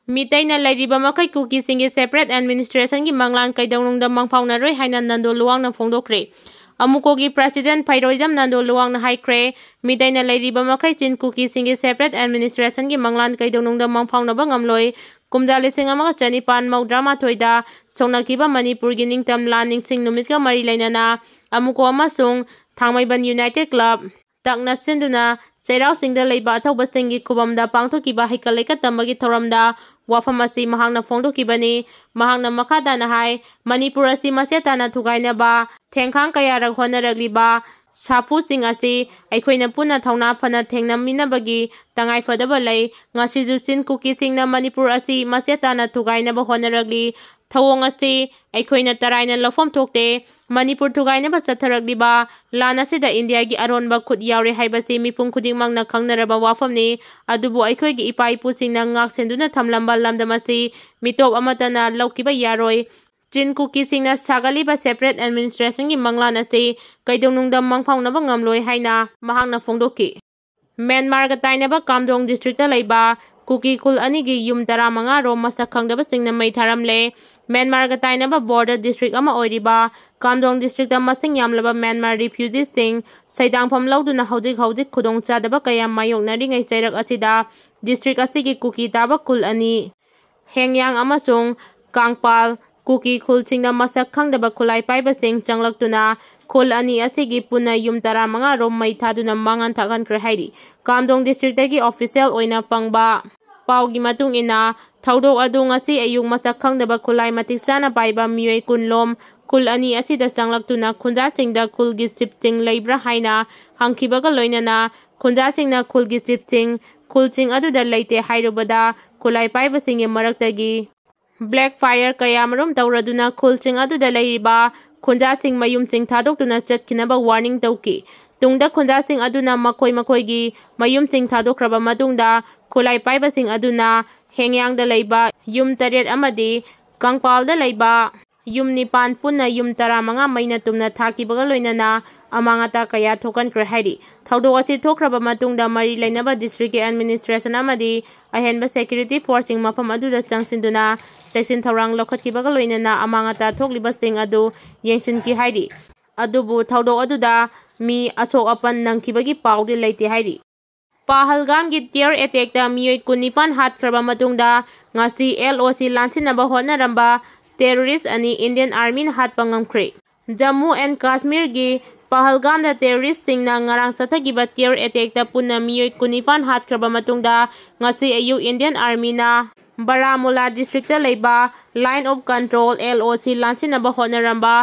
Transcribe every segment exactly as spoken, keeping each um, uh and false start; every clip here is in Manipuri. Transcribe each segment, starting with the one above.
ꯃꯤꯇꯩꯅ ꯂꯩꯔꯤꯕ ꯃꯈꯩ ꯀꯨꯀꯤꯁꯤꯡꯒꯤ separate administrationꯒꯤ ꯃꯪꯂꯥꯟ ꯀꯩꯗꯧꯅꯨꯡꯗ ꯃꯪꯐꯥꯎꯅꯔꯣꯏ ꯍꯥꯏꯅ ꯅꯟꯗꯣ ꯂꯨꯋꯥꯡꯅ ꯐꯣꯡꯗꯣꯛꯈ꯭ꯔꯦ꯫ ꯑꯃꯨꯀꯣꯒꯤ president ꯐꯩꯔꯣꯏꯗꯝ ꯅꯟꯗꯣ ꯂꯨꯋꯥꯡꯅ ꯍꯥꯏꯈ꯭ꯔꯦ, ꯃꯤꯇꯩꯅ ꯂꯩꯔꯤꯕ ꯃꯈꯩ ꯆꯤꯟ ꯀꯨꯀꯤꯁꯤꯡꯒꯤ separate administrationꯒꯤ ꯃꯪꯂꯥꯟ ꯀꯩꯗꯧꯅꯨꯡꯗ ꯃꯪꯐꯥꯎꯅꯕ ꯉꯝꯂꯣꯏ꯫ ꯀꯨꯝꯖꯥ ꯂꯤꯁꯤꯡ ꯑꯃꯒ ꯆꯅꯤꯄꯥꯟ ꯃꯧꯗ꯭ꯔꯥ ꯃꯥꯊꯣꯏꯗ ꯁꯣꯛꯅꯈꯤꯕ ꯃꯅꯤꯄꯨꯔꯒꯤ ꯅꯤꯡꯇꯝ ꯂꯥꯟ ꯅꯤꯡꯁꯤꯡ ꯅꯨꯃꯤꯠꯀ ꯃꯔꯤ ꯂꯩꯅꯅ ꯑꯃꯨꯀꯣ ꯑꯃꯁꯨꯡ ꯊꯥꯡꯃꯩꯕꯟ United Club ꯇꯛꯅ ꯁꯤꯟꯗꯨꯅ ꯆꯩꯔꯥꯎ ꯆꯤꯡꯗ ꯂꯩꯕ ꯑꯊꯧꯕꯁꯤꯡꯒꯤ ꯈꯨꯕꯝꯗ ꯄꯥꯡꯊꯣꯛꯈꯤꯕ ꯍꯩꯀꯠ ꯂꯩꯀꯠ ꯇꯝꯕꯒꯤ ꯊꯧꯔꯝꯗ ꯋꯥꯐꯝ ꯑꯁꯤ ꯃꯍꯥꯛꯅ ꯐꯣꯡꯗꯣꯛꯈꯤꯕꯅꯤ꯫ ꯃꯍꯥꯛꯅ ꯃꯈꯥ ꯇꯥꯅ ꯍꯥꯏ, ꯃꯅꯤꯄꯨꯔ ꯑꯁꯤ ꯃꯆꯦꯠ ꯇꯥꯅ ꯊꯨꯒꯥꯏꯅꯕ ꯊꯦꯡꯈꯥꯡ ꯀꯌꯥꯔꯛ ꯍꯣꯠꯅꯔꯛꯂꯤꯕ ꯁꯥꯐꯨꯁꯤꯡ ꯑꯁꯤ ꯑꯩꯈꯣꯏꯅ ꯄꯨꯟꯅ ꯊꯧꯅꯥ ꯐꯅ ꯊꯦꯡꯅꯃꯤꯟꯅꯕꯒꯤ ꯇꯉꯥꯏꯐꯗꯕ ꯂꯩ꯫ ꯉꯁꯤꯁꯨ ꯆꯤꯟ ꯀꯨꯀꯤꯁꯤꯡꯅ ꯃꯅꯤꯄꯨꯔ ꯑꯁꯤ ꯃꯆꯦꯠ ꯇꯥꯅ ꯊꯨꯒꯥꯏꯅꯕ ꯍꯣꯠꯅꯔꯛꯂꯤ꯫ ꯊꯧꯑꯣꯡ ꯑꯁꯤ ꯑꯩꯈꯣꯏꯅ ꯇꯔꯥꯏꯅ ꯂꯧꯐꯝ ꯊꯣꯛꯇꯦ꯫ ꯃꯅꯤꯄꯨꯔ ꯊꯨꯒꯥꯏꯅꯕ ꯆꯠꯊꯔꯛꯂꯤꯕ ꯂꯥꯟ ꯑꯁꯤꯗ ꯏꯟꯗꯤꯌꯥꯒꯤ ꯑꯔꯣꯟꯕ ꯈꯨꯠ ꯌꯥꯎꯔꯦ ꯍꯥꯏꯕꯁꯤ ꯃꯤꯄꯨꯝ ꯈꯨꯗꯤꯡꯃꯛꯅ ꯈꯪꯅꯔꯕ ꯋꯥꯐꯝꯅꯤ꯫ ꯑꯗꯨꯕꯨ ꯑꯩꯈꯣꯏꯒꯤ ꯏꯄꯥ ꯏꯄꯨꯁꯤꯡꯅ ꯉꯥꯛ ꯁꯦꯟꯗꯨꯅ ꯊꯝꯂꯝꯕ ꯂꯝꯗꯝ ꯑꯁꯤ ꯃꯤꯇꯣꯞ ꯑꯃꯠꯇꯅ ꯂꯧꯈꯤꯕ ꯌꯥꯔꯣꯏ꯫ ꯆꯤꯟ ꯀꯨꯀꯤꯁꯤꯡꯅ ꯁꯥꯒꯠꯂꯤꯕ separate administrationꯒꯤ ꯃꯪꯂꯥꯟ ꯑꯁꯤ ꯀꯩꯗꯧꯅꯨꯡꯗ ꯃꯪꯐꯥꯎꯅꯕ ꯉꯝꯂꯣꯏ ꯍꯥꯏꯅ ꯃꯍꯥꯛꯅ ꯐꯣꯡꯗꯣꯛꯈꯤ꯫ ꯃ꯭ꯌꯥꯟꯃꯥꯔꯒ ꯇꯥꯏꯅꯕ ꯀꯥꯝꯗꯣꯡ districtꯇ ꯂꯩꯕ ꯀꯨꯀꯤ ꯈꯨꯜ ꯑꯅꯤꯒꯤ ꯌꯨꯝ ꯇꯔꯥꯃꯉꯥ ꯔꯣꯝ ꯃꯁꯛ ꯈꯪꯗꯕꯁꯤꯡꯅ ꯃꯩ ꯊꯥꯔꯝꯂꯦ꯫ ꯃ꯭ꯌꯥꯟꯃꯥꯔꯒ ꯇꯥꯏꯅꯕ border district ꯑꯃ ꯑꯣꯏꯔꯤꯕ ꯀꯥꯝꯗꯣꯡ districtꯇ ꯃꯁꯤꯡ ꯌꯥꯝꯂꯕ ꯃ꯭ꯌꯥꯟꯃꯥꯔ refugeeꯁꯤꯡ ꯁꯩꯗꯥꯡꯐꯝ ꯂꯧꯗꯨꯅ ꯍꯧꯖꯤꯛ ꯍꯧꯖꯤꯛ ꯈꯨꯗꯣꯡꯆꯥꯗꯕ ꯀꯌꯥ ꯃꯥꯌꯣꯛꯅꯔꯤꯉꯩ ꯆꯩꯔꯛ ꯑꯁꯤꯗ district ꯑꯁꯤꯒꯤ ꯀꯨꯀꯤ ꯇꯥꯕ ꯈꯨꯜ ꯑꯅꯤ, ꯍꯦꯡꯌꯥꯡ ꯑꯃꯁꯨꯡ ꯀꯥꯡꯄꯥꯜ ꯀꯨꯀꯤ ꯈꯨꯜꯁꯤꯡꯗ ꯃꯁꯛ ꯈꯪꯗꯕ ꯈꯨꯠꯂꯥꯏ ꯄꯥꯏꯕꯁꯤꯡ ꯆꯪꯂꯛꯇꯨꯅ ꯈꯨꯜ ꯑꯅꯤ ꯑꯁꯤꯒꯤ ꯄꯨꯟꯅ ꯌꯨꯝ ꯇꯔꯥꯃꯉꯥ ꯔꯣꯝ ꯃꯩ ꯊꯥꯗꯨꯅ ꯃꯥꯡꯍꯟ ꯊꯥꯛꯍꯟꯈ꯭ꯔꯦ ꯍꯥꯏꯔꯤ꯫ ꯀꯥꯝꯗꯣꯡ districtꯇꯒꯤ official ꯑꯣꯏꯅ ꯐꯪꯕ ꯄꯥꯎꯒꯤ ꯃꯇꯨꯡ ꯏꯟꯅ, ꯊꯧꯗꯣꯛ ꯑꯗꯨ ꯉꯁꯤ ꯑꯌꯨꯛ ꯃꯁꯛ ꯈꯪꯗꯕ ꯈꯨꯠꯂꯥꯏ ꯃꯇꯤꯛ ꯆꯥꯅ ꯄꯥꯏꯕ ꯃꯤꯑꯣꯏ ꯀꯨꯟ ꯂꯣꯝ ꯈꯨꯜ ꯑꯅꯤ ꯑꯁꯤꯗ ꯆꯪꯂꯛꯇꯨꯅ ꯈꯨꯟꯖꯥꯁꯤꯡꯗ ꯈꯨꯜꯒꯤ chiefꯁꯤꯡ ꯂꯩꯕ꯭ꯔꯥ ꯍꯥꯏꯅ ꯍꯪꯈꯤꯕꯒ ꯂꯣꯏꯅꯅ ꯈꯨꯟꯖꯥꯁꯤꯡꯅ ꯈꯨꯜꯒꯤ chiefꯁꯤꯡ ꯈꯨꯜꯁꯤꯡ ꯑꯗꯨꯗ ꯂꯩꯇꯦ ꯍꯥꯏꯔꯨꯕꯗ ꯈꯨꯠꯂꯥꯏ ꯄꯥꯏꯕꯁꯤꯡꯒꯤ ꯃꯔꯛꯇꯒꯤ black fire ꯀꯌꯥꯃꯔꯨꯝ ꯇꯧꯔꯗꯨꯅ ꯈꯨꯜꯁꯤꯡ ꯑꯗꯨꯗ ꯂꯩꯔꯤꯕ ꯈꯨꯟꯖꯥꯁꯤꯡ ꯃꯌꯨꯝꯁꯤꯡ ꯊꯥꯗꯣꯛꯇꯨꯅ ꯆꯠꯈꯤꯅꯕ warning ꯇꯧꯈꯤ꯫ ꯇꯨꯡꯗ ꯈꯨꯟꯖꯥꯁꯤꯡ ꯑꯗꯨꯅ ꯃꯈꯣꯏ ꯃꯈꯣꯏꯒꯤ ꯃꯌꯨꯝꯁꯤꯡ ꯊꯥꯗꯣꯛꯈ꯭ꯔꯕ ꯃꯇꯨꯡꯗ ꯈꯨꯠꯂꯥꯏ ꯄꯥꯏꯕꯁꯤꯡ ꯑꯗꯨꯅ ꯍꯦꯡꯌꯥꯡꯗ ꯂꯩꯕ ꯌꯨꯝ ꯇꯔꯦꯠ ꯑꯃꯗꯤ ꯀꯪꯄꯥꯜꯗ ꯂꯩꯕ ꯌꯨꯝ ꯅꯤꯄꯥꯟ ꯄꯨꯟꯅ ꯌꯨꯝ ꯇꯔꯥꯃꯉꯥ ꯃꯩꯅ ꯇꯨꯝꯅ ꯊꯥꯈꯤꯕꯒ ꯂꯣꯏꯅꯅ ꯑꯃꯥꯡ ꯑꯇꯥ ꯀꯌꯥ ꯊꯣꯛꯍꯟꯈ꯭ꯔꯦ ꯍꯥꯏꯔꯤ꯫ ꯊꯧꯗꯣꯛ ꯑꯁꯤ ꯊꯣꯛꯈ꯭ꯔꯕ ꯃꯇꯨꯡꯗ ꯃꯔꯤ ꯂꯩꯅꯕ district ꯀꯤ administration ꯑꯃꯗꯤ ꯑꯍꯦꯟꯕ security force ꯁꯤꯡ ꯃꯐꯝ ꯑꯗꯨꯗ ꯆꯪꯁꯤꯟꯗꯨꯅ ꯆꯦꯛꯁꯤꯟ ꯊꯧꯔꯥꯡ ꯂꯧꯈꯠꯈꯤꯕꯒ ꯂꯣꯏꯅꯅ ꯑꯃꯥꯡ ꯑꯇꯥ ꯊꯣꯛꯂꯤꯕꯁꯤꯡ ꯑꯗꯨ ꯌꯦꯡꯁꯤꯟꯈꯤ ꯍꯥꯏꯔꯤ꯫ ꯑꯗꯨꯕꯨ ꯊꯧꯗꯣꯛ ꯑꯗꯨꯗ ꯃꯤ ꯑꯁꯣꯛ ꯑꯄꯟ ꯅꯪꯈꯤꯕꯒꯤ ꯄꯥꯎꯗꯤ ꯂꯩꯇꯦ ꯍꯥꯏꯔꯤ꯫ ꯄꯍꯜꯒꯥꯝꯒꯤ terror attack ꯇ ꯃꯤꯑꯣꯏ ꯀꯨꯟꯅꯤꯄꯥꯟ ꯍꯥꯠꯈ꯭ꯔꯕ ꯃꯇꯨꯡꯗ ꯉꯁꯤ L O C ꯂꯥꯟꯁꯤꯟꯅꯕ ꯍꯣꯠꯅꯔꯝꯕ terrorist ꯑꯅꯤ Indian Army ꯅ ꯍꯥꯠꯄ ꯉꯝꯈ꯭ꯔꯦ꯫ Jammu and Kashmir ꯒꯤ ꯄꯍꯜꯒꯥꯝꯗ terrorist ꯁꯤꯡꯅ ꯉꯔꯥꯡ ꯆꯠꯊꯈꯤꯕ terror attack ꯇ ꯄꯨꯟꯅ ꯃꯤꯑꯣꯏ ꯀꯨꯟꯅꯤꯄꯥꯟ ꯍꯥꯠꯈ꯭ꯔꯕ ꯃꯇꯨꯡꯗ ꯉꯁꯤ ꯑꯌꯨꯛ Indian Army ꯅ Baramulla district ꯇ ꯂꯩꯕ Line of Control, L O C ꯂꯥꯟꯁꯤꯟꯅꯕ ꯍꯣꯠꯅꯔꯝꯕ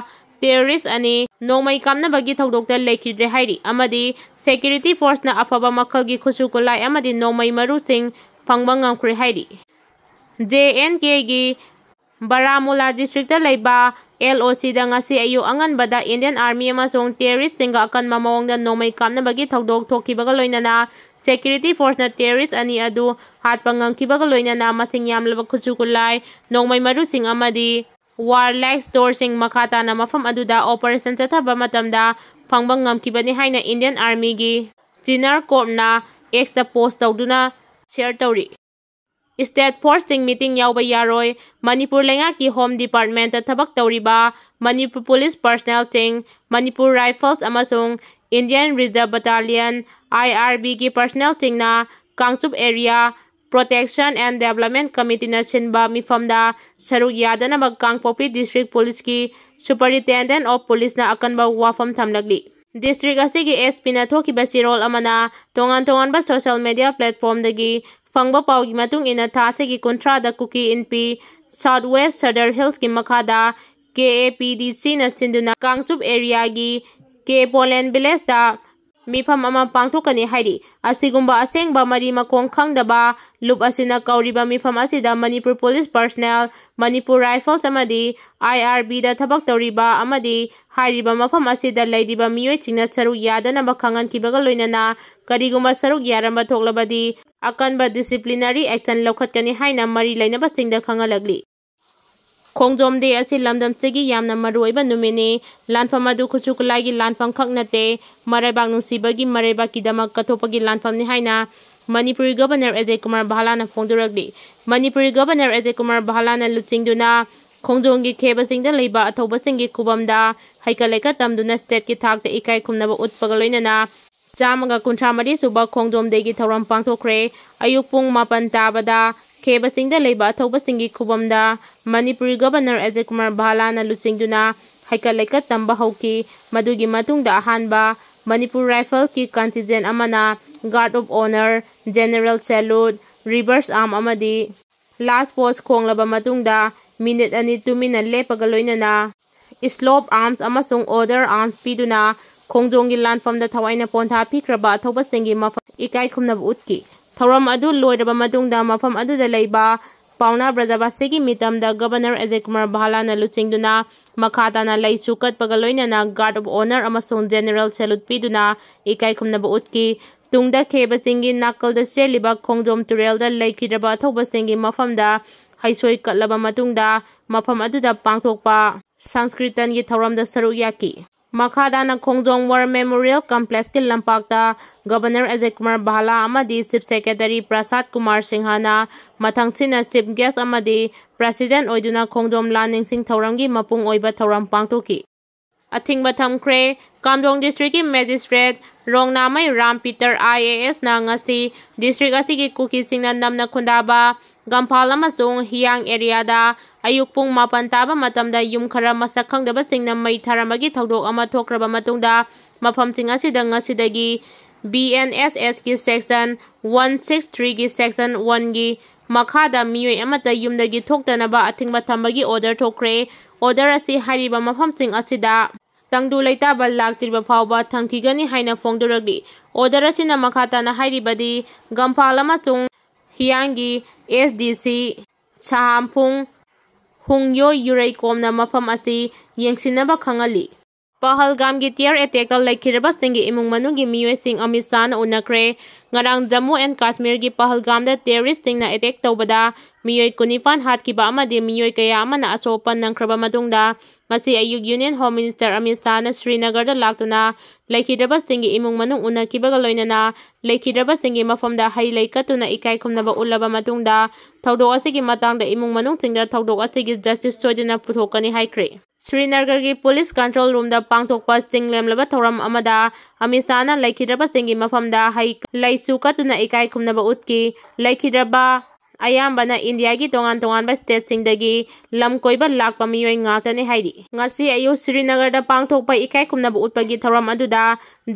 terrorist ꯑꯅꯤ ꯅꯣꯡꯃꯩ ꯀꯥꯞꯅꯕꯒꯤ ꯊꯧꯗꯣꯛꯇ ꯂꯩꯈꯤꯗ꯭ꯔꯦ ꯍꯥꯏꯔꯤ ꯑꯃꯗꯤ security force ꯅ ꯑꯐꯕ ꯃꯈꯜꯒꯤ ꯈꯨꯠꯁꯨ ꯈꯨꯠꯂꯥꯏ ꯑꯃꯗꯤ ꯅꯣꯡꯃꯩ ꯃꯔꯨꯁꯤꯡ ꯐꯪꯕ ꯉꯝꯈ꯭ꯔꯦ ꯍꯥꯏꯔꯤ꯫ J and K ꯒꯤ Baramulla district ꯇ ꯂꯩꯕ L O C ꯗ ꯉꯁꯤ ꯑꯌꯨꯛ ꯑꯉꯟꯕꯗ Indian Army ꯑꯃꯁꯨꯡ terrorist ꯁꯤꯡꯒ ꯑꯀꯟꯕ ꯃꯑꯣꯡꯗ ꯅꯣꯡꯃꯩ ꯀꯥꯞꯅꯕꯒꯤ ꯊꯧꯗꯣꯛ ꯊꯣꯛꯈꯤꯕꯒ ꯂꯣꯏꯅꯅ security force ꯅ terrorist ꯑꯅꯤ ꯑꯗꯨ ꯍꯥꯠꯄ ꯉꯝꯈꯤꯕꯒ ꯂꯣꯏꯅꯅ ꯃꯁꯤꯡ ꯌꯥꯝꯂꯕ ꯈꯨꯠꯁꯨ ꯈꯨꯠꯂꯥꯏ, ꯅꯣꯡꯃꯩ ꯃꯔꯨꯁꯤꯡ ꯑꯃꯗꯤ warlike store ꯁꯤꯡ ꯃꯈꯥ ꯇꯥꯅ ꯃꯐꯝ ꯑꯗꯨꯗ operation ꯆꯠꯊꯕ ꯃꯇꯝꯗ ꯐꯪꯕ ꯉꯝꯈꯤꯕꯅꯤ ꯍꯥꯏꯅ Indian Army ꯒꯤ Chinnar Corps ꯅ X ꯇ post ꯇꯧꯗꯨꯅ share ꯇꯧꯔꯤ꯫ State force ꯁꯤꯡ meeting ꯌꯥꯎꯕ ꯌꯥꯔꯣꯏ꯫ ꯃꯅꯤꯄꯨꯔ ꯂꯩꯉꯥꯛꯀꯤ Home Department ꯇ ꯊꯕꯛ ꯇꯧꯔꯤꯕ ꯃꯅꯤꯄꯨꯔ police personnel ꯁꯤꯡ, ꯃꯅꯤꯄꯨꯔ Rifles ꯑꯃꯁꯨꯡ Indian Reserve Battalion, I R B ꯒꯤ personnel ꯁꯤꯡꯅ Kangchup area Protection and Development Committee ꯅ ꯁꯤꯟꯕ ꯃꯤꯐꯝꯗ ꯁꯔꯨꯛ ꯌꯥꯗꯅꯕ ꯀꯥꯡꯄꯣꯛꯄꯤ District Police ꯀꯤ Superintendent of Police ꯅ ꯑꯀꯟꯕ ꯋꯥꯐꯝ ꯊꯝꯂꯛꯂꯤ꯫ District ꯑꯁꯤꯒꯤ S P ꯅ ꯊꯣꯛꯈꯤꯕ ꯆꯦꯔꯣꯜ ꯑꯃꯅ ꯇꯣꯉꯥꯟ ꯇꯣꯉꯥꯟꯕ social media platform ꯗꯒꯤ ꯐꯪꯕ ꯄꯥꯎꯒꯤ ꯃꯇꯨꯡ ꯏꯟꯅ ꯊꯥ ꯑꯁꯤꯒꯤ ꯀꯨꯟꯊ꯭ꯔꯥꯗ ꯀꯨꯀꯤ ꯏꯟꯄꯤ South West Sadar Hills ꯀꯤ ꯃꯈꯥꯗ K A P D C ꯅ ꯁꯤꯟꯗꯨꯅ ꯀꯥꯡꯆꯨꯞ area ꯒꯤ K Polen Village ꯇ ꯃꯤꯐꯝ ꯑꯃ ꯄꯥꯡꯊꯣꯛꯀꯅꯤ ꯍꯥꯏꯔꯤ꯫ ꯑꯁꯤꯒꯨꯝꯕ ꯑꯁꯦꯡꯕ ꯃꯔꯤ ꯃꯈꯣꯡ ꯈꯪꯗꯕ ꯂꯨꯞ ꯑꯁꯤꯅ ꯀꯧꯔꯤꯕ ꯃꯤꯐꯝ ꯑꯁꯤꯗ Manipur police personnel, Manipur Rifles ꯑꯃꯗꯤ I R B ꯗ ꯊꯕꯛ ꯇꯧꯔꯤꯕ ꯑꯃꯗꯤ ꯍꯥꯏꯔꯤꯕ ꯃꯐꯝ ꯑꯁꯤꯗ ꯂꯩꯔꯤꯕ ꯃꯤꯑꯣꯏꯁꯤꯡꯅ ꯁꯔꯨꯛ ꯌꯥꯗꯅꯕ ꯈꯪꯍꯟꯈꯤꯕꯒ ꯂꯣꯏꯅꯅ ꯀꯔꯤꯒꯨꯝꯕ ꯁꯔꯨꯛ ꯌꯥꯔꯝꯕ ꯊꯣꯛꯂꯕꯗꯤ ꯑꯀꯟꯕ disciplinary action ꯂꯧꯈꯠꯀꯅꯤ ꯍꯥꯏꯅ ꯃꯔꯤ ꯂꯩꯅꯕꯁꯤꯡꯗ ꯈꯪꯍꯜꯂꯛꯂꯤ꯫ ꯈꯣꯡꯖꯣꯝ ꯗꯦ ꯑꯁꯤ ꯂꯝꯗꯝꯁꯤꯒꯤ ꯌꯥꯝꯅ ꯃꯔꯨꯑꯣꯏꯕ ꯅꯨꯃꯤꯠꯅꯤ꯫ ꯂꯥꯟꯐꯝ ꯑꯗꯨ ꯈꯨꯠꯁꯨ ꯈꯨꯠꯂꯥꯏꯒꯤ ꯂꯥꯟꯐꯝ ꯈꯛ ꯅꯠꯇꯦ, ꯃꯔꯩꯕꯥꯛ ꯅꯨꯡꯁꯤꯕꯒꯤ ꯃꯔꯩꯕꯥꯛꯀꯤꯗꯃꯛ ꯀꯠꯊꯣꯛꯄꯒꯤ ꯂꯥꯟꯐꯝꯅꯤ ꯍꯥꯏꯅ ꯃꯅꯤꯄꯨꯔꯤ ꯒꯕꯔꯅꯔ ꯑꯖꯌ ꯀꯨꯃꯥꯔ ꯚꯥꯂꯥꯅ ꯐꯣꯡꯗꯣꯔꯛꯂꯤ꯫ ꯃꯅꯤꯄꯨꯔꯤ ꯒꯕꯔꯅꯔ ꯑꯖꯌ ꯀꯨꯃꯥꯔ ꯚꯥꯂꯥꯅ ꯂꯨꯆꯤꯡꯗꯨꯅ ꯈꯣꯡꯖꯣꯝꯒꯤ ꯈꯦꯕꯁꯤꯡꯗ ꯂꯩꯕ ꯑꯊꯧꯕꯁꯤꯡꯒꯤ ꯈꯨꯕꯝꯗ ꯍꯩꯀꯠ ꯂꯩꯀꯠ ꯇꯝꯗꯨꯅ ꯁ꯭ꯇꯦꯠꯀꯤ ꯊꯥꯛꯇ ꯏꯀꯥꯏ ꯈꯨꯝꯅꯕ ꯎꯠꯄꯒ ꯂꯣꯏꯅꯅ ꯆꯥꯝꯃꯒ ꯀꯨꯟꯊ꯭ꯔꯥ ꯃꯔꯤ ꯁꯨꯕ ꯈꯣꯡꯖꯣꯝ ꯗꯦꯒꯤ ꯊꯧꯔꯝ ꯄꯥꯡꯊꯣꯛꯈ꯭ꯔꯦ꯫ ꯑꯌꯨꯛ ꯄꯨꯡ ꯃꯥꯄꯟ ꯇꯥꯕꯗ ꯈꯦꯕꯁꯤꯡꯗ ꯂꯩꯕ ꯑꯊꯧꯕꯁꯤꯡꯒꯤ ꯈꯨꯕꯝꯗ ꯃꯅꯤꯄꯨꯔꯤ ꯒꯕꯔꯅꯔ ꯑꯖꯌ ꯀꯨꯃꯥꯔ ꯚꯥꯂꯥꯅ ꯂꯨꯆꯤꯡꯗꯨꯅ ꯍꯩꯀꯠ ꯂꯩꯀꯠ ꯇꯝꯕ ꯍꯧꯈꯤ꯫ ꯃꯗꯨꯒꯤ ꯃꯇꯨꯡꯗ ꯑꯍꯥꯟꯕ ꯃꯅꯤꯄꯨꯔ ꯔꯥꯏꯐꯜꯁꯀꯤ ꯀꯟꯇꯤꯟꯖꯦꯟ ꯑꯃꯅ ꯒꯥꯔꯗ ꯑꯣꯐ ꯑꯣꯅꯔ, ꯖꯦꯅꯔꯦꯜ ꯁꯦꯂꯨꯠ, ꯔꯤꯚꯔꯁ ꯑꯥꯔꯝ ꯑꯃꯗꯤ ꯂꯥꯁ ꯄꯣꯁ ꯈꯣꯡꯂꯕ ꯃꯇꯨꯡꯗ ꯃꯤꯅꯤꯠ ꯑꯅꯤ ꯇꯨꯃꯤꯟꯅ ꯂꯦꯞꯄꯒ ꯂꯣꯏꯅꯅ ꯁ꯭ꯂꯣꯞ ꯑꯥꯔꯝꯁ ꯑꯃꯁꯨꯡ ꯑꯣꯔꯗꯔ ꯑꯥꯔꯝꯁ ꯄꯤꯗꯨꯅ ꯈꯣꯡꯖꯣꯝꯒꯤ ꯂꯥꯟꯐꯝꯗ ꯊꯋꯥꯏꯅ ꯄꯣꯟꯊꯥ ꯄꯤꯈ꯭ꯔꯕ ꯑꯊꯧꯕꯁꯤꯡꯒꯤ ꯃꯐꯝ ꯏꯀꯥꯏ ꯈꯨꯝꯅꯕ ꯎꯠꯈꯤ꯫ ꯊꯧꯔꯝ ꯑꯗꯨ ꯂꯣꯏꯔꯕ ꯃꯇꯨꯡꯗ ꯃꯐꯝ ꯑꯗꯨꯗ ꯂꯩꯕ ꯄꯥꯎꯅꯥ ꯕ꯭ꯔꯖꯕꯥꯁꯤꯒꯤ ꯃꯤꯇꯝꯗ ꯒꯕꯔꯅꯔ ꯑꯖꯌ ꯀꯨꯃꯥꯔ ꯚꯥꯂꯥꯅ ꯂꯨꯆꯤꯡꯗꯨꯅ ꯃꯈꯥ ꯇꯥꯅ ꯂꯩꯁꯨ ꯀꯠꯄꯒ ꯂꯣꯏꯅꯅ ꯒꯥꯔꯗ ꯑꯣꯐ ꯑꯣꯅꯔ ꯑꯃꯁꯨꯡ ꯖꯦꯅꯔꯦꯜ ꯁꯦꯂꯨꯠ ꯄꯤꯗꯨꯅ ꯏꯀꯥꯏ ꯈꯨꯝꯅꯕ ꯎꯠꯈꯤ꯫ ꯇꯨꯡꯗ ꯈꯦꯕꯁꯤꯡꯒꯤ ꯅꯥꯀꯜꯗ ꯆꯦꯜꯂꯤꯕ ꯈꯣꯡꯖꯣꯝ ꯇꯨꯔꯦꯜꯗ ꯂꯩꯈꯤꯗ꯭ꯔꯕ ꯑꯊꯧꯕꯁꯤꯡꯒꯤ ꯃꯐꯝꯗ ꯍꯩꯁꯣꯏ ꯀꯠꯂꯕ ꯃꯇꯨꯡꯗ ꯃꯐꯝ ꯑꯗꯨꯗ ꯄꯥꯡꯊꯣꯛꯄ ꯁꯪꯁ꯭ꯀ꯭ꯔꯤꯇꯟꯒꯤ ꯊꯧꯔꯝꯗ ꯁꯔꯨꯛ ꯌꯥꯈꯤ꯫ ꯃꯈꯥ ꯇꯥꯅ ꯈꯣꯡꯖꯣꯝ ꯋꯥꯔ ꯃꯦꯃꯣꯔꯤꯌꯦꯜ ꯀꯝꯄ꯭ꯂꯦꯛꯁꯀꯤ ꯂꯝꯄꯥꯛꯇ ꯒꯕꯔꯅꯔ ꯑꯖꯌ ꯀꯨꯃꯥꯔ ꯚꯥꯂꯥ ꯑꯃꯗꯤ ꯆꯤꯐ ꯁꯦꯀ꯭ꯔꯦꯇꯔꯤ ꯄ꯭ꯔꯁꯥꯗ ꯀꯨꯃꯥꯔ ꯁꯤꯡꯍꯅ ꯃꯊꯪꯁꯤꯠꯅ ꯆꯤꯐ ꯒꯦꯁ ꯑꯃꯗꯤ ꯄ꯭ꯔꯦꯁꯤꯗꯦꯟꯠ ꯑꯣꯏꯗꯨꯅ ꯈꯣꯡꯖꯣꯝ ꯂꯥꯟ ꯅꯤꯡꯁꯤꯡ ꯊꯧꯔꯝꯒꯤ ꯃꯄꯨꯡ ꯑꯣꯏꯕ ꯊꯧꯔꯝ ꯄꯥꯡꯊꯣꯛꯈꯤ꯫ ꯑꯊꯤꯡꯕ ꯊꯝꯈ꯭ꯔꯦ꯫ ꯀꯥꯝꯖꯣꯡ ꯗꯤꯁꯇ꯭ꯔꯤꯛꯀꯤ magistrate Rongnamei Ram Peter I A ꯑꯦꯁꯅ ꯉꯁꯤ ꯗꯤꯁꯇ꯭ꯔꯤꯛ ꯑꯁꯤꯒꯤ ꯀꯨꯀꯤꯁꯤꯡꯅ ꯅꯝꯅ ꯈꯨꯟꯗꯥꯕ ꯒꯝꯐꯥꯜ ꯑꯃꯁꯨꯡ ꯍꯤꯌꯥꯡ ꯑꯦꯔꯤꯌꯥꯗ ꯑꯌꯨꯛ ꯄꯨꯡ ꯃꯥꯄꯟ ꯇꯥꯕ ꯃꯇꯝꯗ ꯌꯨꯝ ꯈꯔ ꯃꯁꯛ ꯈꯪꯗꯕꯁꯤꯡꯅ ꯃꯩ ꯊꯥꯔꯝꯕꯒꯤ ꯊꯧꯗꯣꯛ ꯑꯃ ꯊꯣꯛꯈ꯭ꯔꯕ ꯃꯇꯨꯡꯗ ꯃꯐꯝꯁꯤꯡ ꯑꯁꯤꯗ ꯉꯁꯤꯗꯒꯤ ꯕꯤ ꯑꯦꯟ ꯑꯦꯁ ꯑꯦꯁꯀꯤ ꯁꯦꯛꯁꯟ ꯋꯥꯟ ꯁꯤꯛꯁ ꯊ꯭ꯔꯤꯒꯤ ꯁꯦꯛꯁꯟ ꯋꯥꯟꯒꯤ ꯃꯈꯥꯗ ꯃꯤꯑꯣꯏ ꯑꯃꯠꯇ ꯌꯨꯝꯗꯒꯤ ꯊꯣꯛꯇꯅꯕ ꯑꯊꯤꯡꯕ ꯊꯝꯕꯒꯤ ꯑꯣꯔꯗꯔ ꯊꯣꯛꯈ꯭ꯔꯦ꯫ ꯑꯣꯔꯗꯔ ꯑꯁꯤ ꯍꯥꯏꯔꯤꯕ ꯃꯐꯝꯁꯤꯡ ꯑꯁꯤꯗ ꯇꯪꯗꯨ ꯂꯩꯇꯥꯕ ꯂꯥꯛꯇ꯭ꯔꯤꯕ ꯐꯥꯎꯕ ꯊꯝꯈꯤꯒꯅꯤ ꯍꯥꯏꯅ ꯐꯣꯡꯗꯣꯔꯛꯂꯤ꯫ ꯑꯣꯔꯗꯔ ꯑꯁꯤꯅ ꯃꯈꯥ ꯇꯥꯅ ꯍꯥꯏꯔꯤꯕꯗꯤ ꯒꯝꯐꯥꯜ ꯑꯃꯁꯨꯡ ꯍꯤꯌꯥꯡꯒꯤ ꯑꯦꯁ ꯗꯤ ꯁꯤ ꯁꯍꯥꯝꯐꯨꯡ ꯍꯨꯡꯌꯣ ꯌꯨꯔꯩꯀꯣꯝꯅ ꯃꯐꯝ ꯑꯁꯤ ꯌꯦꯡꯁꯤꯟꯅꯕ ꯈꯪꯍꯜꯂꯤ꯫ ꯄꯍꯜꯒꯥꯝꯒꯤ terror attackꯇ ꯂꯩꯈꯤꯗ꯭ꯔꯕꯁꯤꯡꯒꯤ ꯏꯃꯨꯡ ꯃꯅꯨꯡꯒꯤ ꯃꯤꯑꯣꯏꯁꯤꯡ ꯑꯃꯤꯠ ꯁꯥꯍꯅ ꯎꯅꯈ꯭ꯔꯦ꯫ ꯉꯔꯥꯡ ꯖꯝꯃꯨ ꯑꯦꯟ ꯀꯥꯁꯃꯤꯔꯒꯤ ꯄꯍꯜꯒꯥꯝꯗ terroristꯁꯤꯡꯅ attack ꯇꯧꯕꯗ ꯃꯤꯑꯣꯏ ꯀꯨꯟꯅꯤꯄꯥꯟ ꯍꯥꯠꯈꯤꯕ ꯑꯃꯗꯤ ꯃꯤꯑꯣꯏ ꯀꯌꯥ ꯑꯃꯅ ꯑꯁꯣꯛ ꯑꯄꯟ ꯅꯪꯈ꯭ꯔꯕ ꯃꯇꯨꯡꯗ, ꯉꯁꯤ ꯑꯌꯨꯛ Union Home Minister ꯑꯃꯤꯠ ꯁꯥꯍꯅ ꯁ꯭ꯔꯤꯅꯒꯔꯗ ꯂꯥꯛꯇꯨꯅ ꯂꯩꯈꯤꯗ꯭ꯔꯕꯁꯤꯡꯒꯤ ꯏꯃꯨꯡ ꯃꯅꯨꯡ ꯎꯅꯈꯤꯕꯒ ꯂꯣꯏꯅꯅ ꯂꯩꯈꯤꯗ꯭ꯔꯕꯁꯤꯡꯒꯤ ꯃꯐꯝꯗ ꯍꯩ ꯂꯩ ꯀꯠꯇꯨꯅ ꯏꯀꯥꯏ ꯈꯨꯝꯅꯕ ꯎꯠꯂꯕ ꯃꯇꯨꯡꯗ, ꯊꯧꯗꯣꯛ ꯑꯁꯤꯒꯤ ꯃꯇꯥꯡꯗ ꯏꯃꯨꯡ ꯃꯅꯨꯡꯁꯤꯡꯗ ꯊꯧꯗꯣꯛ ꯑꯁꯤꯒꯤ justice ꯁꯣꯏꯗꯅ ꯄꯨꯊꯣꯛꯀꯅꯤ ꯍꯥꯏꯈ꯭ꯔꯦ꯫ ꯁ꯭ꯔꯤꯅꯒꯔꯒꯤ police control roomꯗ ꯄꯥꯡꯊꯣꯛꯄ ꯆꯤꯡ ꯂꯦꯝꯂꯕ ꯊꯧꯔꯝ ꯑꯃꯗ ꯑꯃꯤꯠ ꯁꯥꯍꯅ ꯂꯩꯈꯤꯗ꯭ꯔꯕꯁꯤꯡꯒꯤ ꯃꯐꯝꯗ ꯍꯩ ꯂꯩꯁꯨ ꯀꯠꯇꯨꯅ ꯏꯀꯥꯏ ꯈꯨꯝꯅꯕ ꯎꯠꯈꯤ꯫ ꯂꯩꯈꯤꯗ꯭ꯔꯕ ꯑꯌꯥꯝꯕꯅ ꯏꯟꯗꯤꯌꯥꯒꯤ ꯇꯣꯉꯥꯟ ꯇꯣꯉꯥꯟꯕ stateꯁꯤꯡꯗꯒꯤ ꯂꯝ ꯀꯣꯏꯕ ꯂꯥꯛꯄ ꯃꯤꯑꯣꯏ ꯉꯥꯛꯇꯅꯤ ꯍꯥꯏꯔꯤ꯫ ꯉꯁꯤ ꯑꯌꯨꯛ ꯁ꯭ꯔꯤꯅꯒꯔꯗ ꯄꯥꯡꯊꯣꯛꯄ ꯏꯀꯥꯏ ꯈꯨꯝꯅꯕ ꯎꯠꯄꯒꯤ ꯊꯧꯔꯝ ꯑꯗꯨꯗ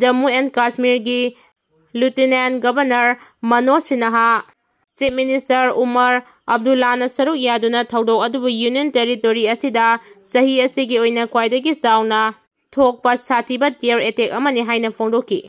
ꯖꯝꯃꯨ ꯑꯦꯟ ꯀꯥꯁꯃꯤꯔꯒꯤ Lieutenant Governor Manoj Sinha, Chief Minister Omar ꯑꯕꯗꯨꯜꯂꯥꯅ ꯁꯔꯨꯛ ꯌꯥꯗꯨꯅ ꯊꯧꯗꯣꯛ ꯑꯗꯨꯕꯨ Union Territory ꯑꯁꯤꯗ ꯆꯍꯤ ꯑꯁꯤꯒꯤ ꯑꯣꯏꯅ ꯈ꯭ꯋꯥꯏꯗꯒꯤ ꯆꯥꯎꯅ ꯊꯣꯛꯄ ꯁꯥꯊꯤꯕ terror attack ꯑꯃꯅꯤ ꯍꯥꯏꯅ ꯐꯣꯡꯗꯣꯛꯈꯤ꯫